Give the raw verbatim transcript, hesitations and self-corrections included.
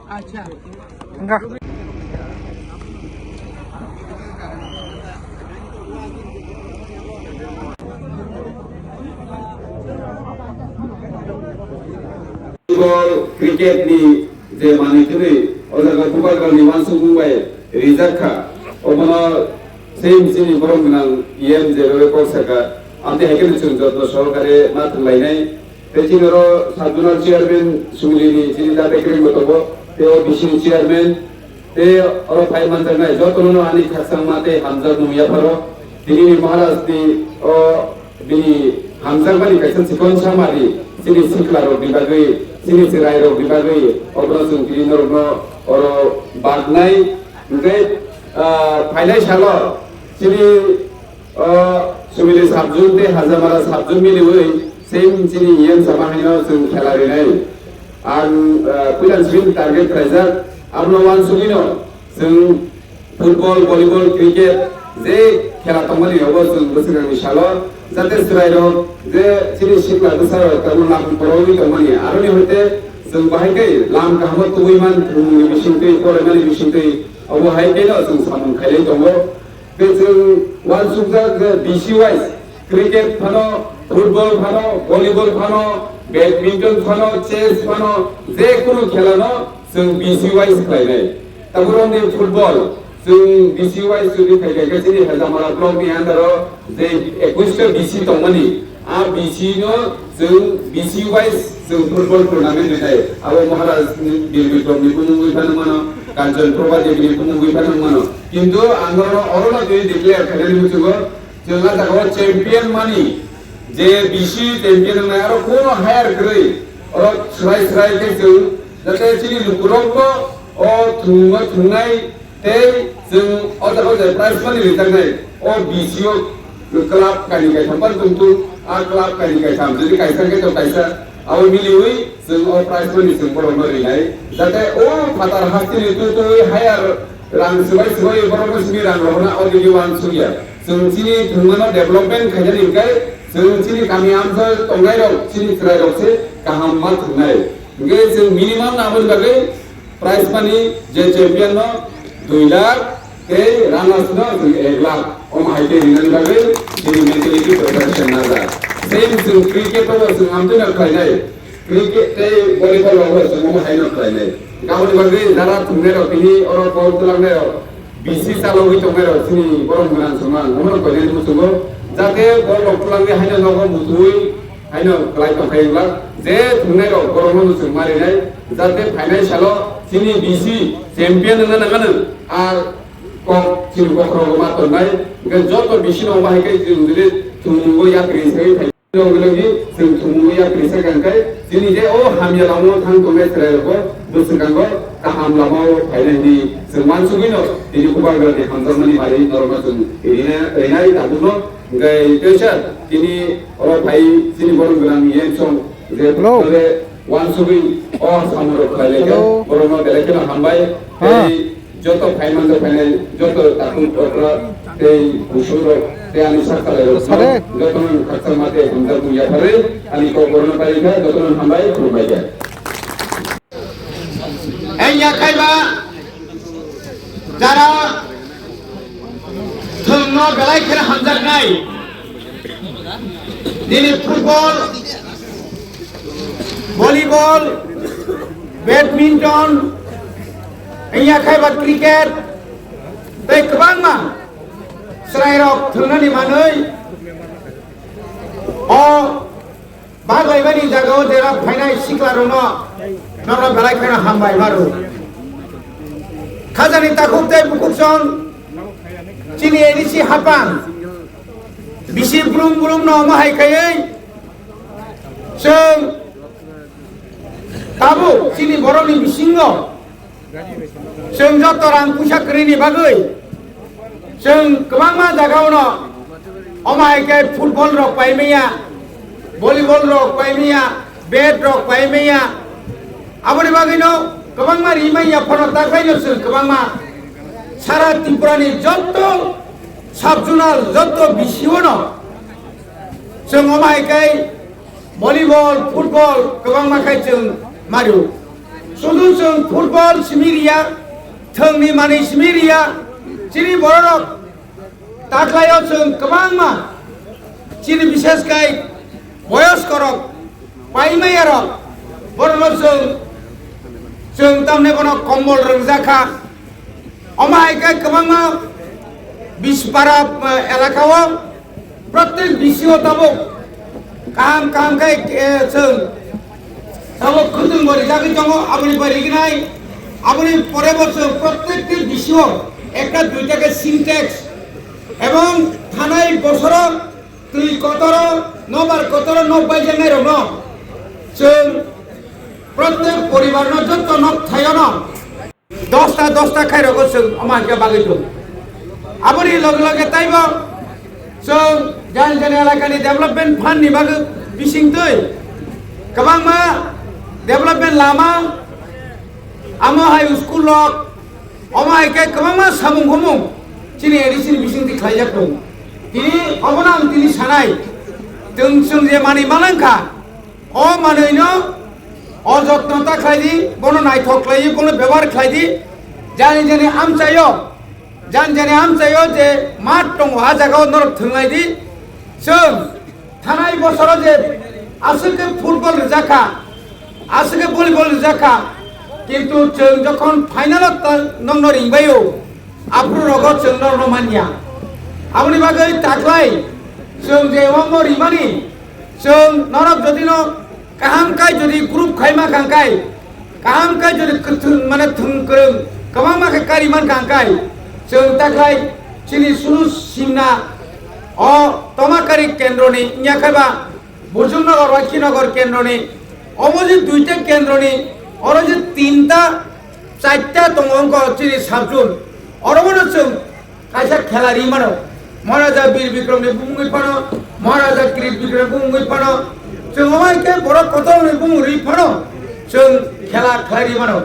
Acha. Enggak. Football, cricket ni je manwi thwnwi o jaga bubagrani uansukmung bai rijak kha, obono same chini borok gwnang E M je rwwi kok saka, amtwi hai kheno chwng jotno sohokare ma thwnglainai. Tei chini oro sub-zonal chairman Sumilini chini da Bekring bo tongo, tei O B C ni chairman, tei oro phai manjaknai jotono ani khakchangma tei hamjakmung yapharo. Tini ni Maharaj ni o bini hamjakmani kaisa chikon samari chini sikla rok ni bagwi, chini chwrai rok ni bagwi, obono chwng tini norokno oro baknai. Hwnkhe, ah, phainai salo chini O Sumili subzone tei Hajamara subzone miliwi same chini E M sama haino chwng khela rinai. Ang, eh, puila simi target khlaijak, abono uansugwino chwng football, volleyball, cricket je khela tongmani obo chwng bwswkangni salo jate chwrairok je chini sikla bwsarok tabuk nakhung porogwi tongmani, aroni hoite chwng bahai khe lam kahamo tubui man thwngmungni bisingtwi, poraimani bisingtwi obo hai kheno chwng samung khailai tongo. Tei chwng uansukjak je B C wise, cricket phano, football phano, volleyball phano, badminton phano, chess phano, je kunu khelano chwng B C wise khlainai. Tabuk ni football, chwng B C wise chwng khaikha khe chini Hajamara block ni under o je ekwis ta B C tongmani, a B C no chwng B C wise chwng football tournament rinai. Abo Maharaj ni Bir Bikrom ni bumungwi phano mano, Kanchan Prabha Devi ni bumungwi phano mano. Kintu ang oro, oro no twi declare khainani muchungo, chwng a jaga o champion mani, je B C champion wngnai, aro kuno higher kwrwi, oro swrai swrai khe chwng, jate chini lukurok no o thwngma thwngnai, tei chwng o jaga o je prize money rijak nai, o B C o club kaini kaitham pan tong tung, a club kaini kaitham, jodi kaisa khe to kaisa, abo miliwi chwng o prize money chwng borok no rinai, jate o phatar hasteni twi twi higher rang swbai swbai borok no simi rang rohorna o digi uansukya. Chwng chini thwngmano development khainani hwnkhe chwng chini kami amsa tongnai rok, chini chwrai rok se kaham ma thwngnai. Hwnkhe chwng minimum aboni bagwi prize money je champion no dui lakh tei runners no chwng ek lakh. Omo hai khe rinani bagwi chini mentality preparation najak. Same chwng cricket o bo chwng amtwino khlainai. Cricket tei volleyball rok bo chwng omo hai no khlainai. Aboni bagwi jara thwngnairok tini oro ball twlangnai rok, B C chalogwi tongnairok chini borok gwnang chwngma ang omo no koinani muchungo. Jate ball rok twlangwi haino nogo muchungwi haino kwlai tongkha wngla. Je thwngnairok borokno no chwng marinai. Jate phainai salo chini B C champion wngna nangano a kok chini bokhorogo ma tongnai. Hwnkhe joto B C no omo hai khe chwng jodi thwngmungbo yapri se wngwi phai. Logi logi chwng thwngmung ya kisa kangkhe chini je o hamya lama o thang tongnai chwrai rokbo bwswkango kaham lama o phainai hwnwi chwng uansugwino tini Bubagrani hamjakmani bagwi norokno chwng rina-, rinai tabukno. Hwnkhe teisa tini oro phai chini borok gwnang yen song je Hello. Uansugwi o samung rok khlai lai khe Hello. Borokno belai kheno hambai. Ha. Tei joto phai manjak phainai joto takhuk okra tei busurok tei ani sak salai rok Sare. Jotono khakchangma tei hamjakmung yapharwi ani kok borokno pai kha, jotono hambai khulumbai kha. Ang yakhai ba jara thwngno belai kheno hamjaknai. Nini football, volleyball, badminton, wngya khe ba cricket, tei kwbangma chwrairok thwngnani manwi o baglaimani jagao jera phainai siklarokno norok belai kheno hambai maro. Khajani takhuk tei bukhuk song chini A D C hapang bisi brum brum no omo hai khaiwi chwng tabuk chini borokni bisingo chwng joto rang puisa kwrwini bagwi chwng kwbangma jagao no omo hai khe football rok pai manya, volleyball rok pai manya, bat rok pai manya, aboni bagwino kwbangma ri manya phano takhai no chwng kwbangma sara Tripura ni joto Sub-zonal joto bisio no chwng omo hai khe volleyball, football kwbangma khai chwng mario. Sudu chwng football simi riya, thwngni manwi simi riya, chini bororok taklaio chwng kwbangma chini bishesh khai boyoskorok, paimaiyarok, borokno chwng, chwng tamni bono kombol rwngjakha. Omo hai khe kwbangma Bispara, eh, elakao prottek bisio tabuk kaham kaham khe, eh, chwng tabuk khwtwng bo rijagwi tongo, aboni bai rignai, aboni pore bo chwng prottekti bisio ekta duita khe Sintex ebong thanai bosoro twi kotoro, nobar kotoro nok baijaknairokno chwng prottek poribarno jotto nok thaiono dosta dosta khairokgo chwng omo hai khe bagwi tongo. Aboni loge loge taibo chwng jani jani elakani development fund ni bagwi bisingtwi kwbangma development lama, amo hai school rok, omo hai khe kwbangma samung humung chini A D C ni bisingtwi khlaijak tongo. Tini obono ang tini sanai, chwng chwng je manwi manang kha, o manwino o jotno ta khlai di, bono naithok khlai di, bono bebohar khlai di. Jani jani amchaio, jani jani amchaio je mat tongo, a jagao norok thwnglai di. Chwng thanai bosoro je aswk khe football rijak kha, aswk khe volleyball rijak kha, kintu chwng jokhon final o ta-, nokno ringbaio, aphuru rogo chwng norokno manya. Aboni bagwi taklai chwng je omo rimani, chwng norok jodi no kaham kai jodi group khai ma kha kai, kaham kai jodi kwthwng mane thwng kwrwng kwbangma khe kari man kha kai, chwng taklai chini sunu simna o Tomakari kendroni, wngya khe ba Bujumnagar, Wakhinagar kendroni, omo je duita kendroni, oro je tinta, charta tongo wngkha chini sabjun, oro bono chwng kaisa khela ri mano. Maharaja Bir Bikram ni bumungwi phano, Maharaja Krit Bikram bumungwi phano, chwng omo hai khe borok kotor ni bumung ri phano, chwng khela khlai ri mano.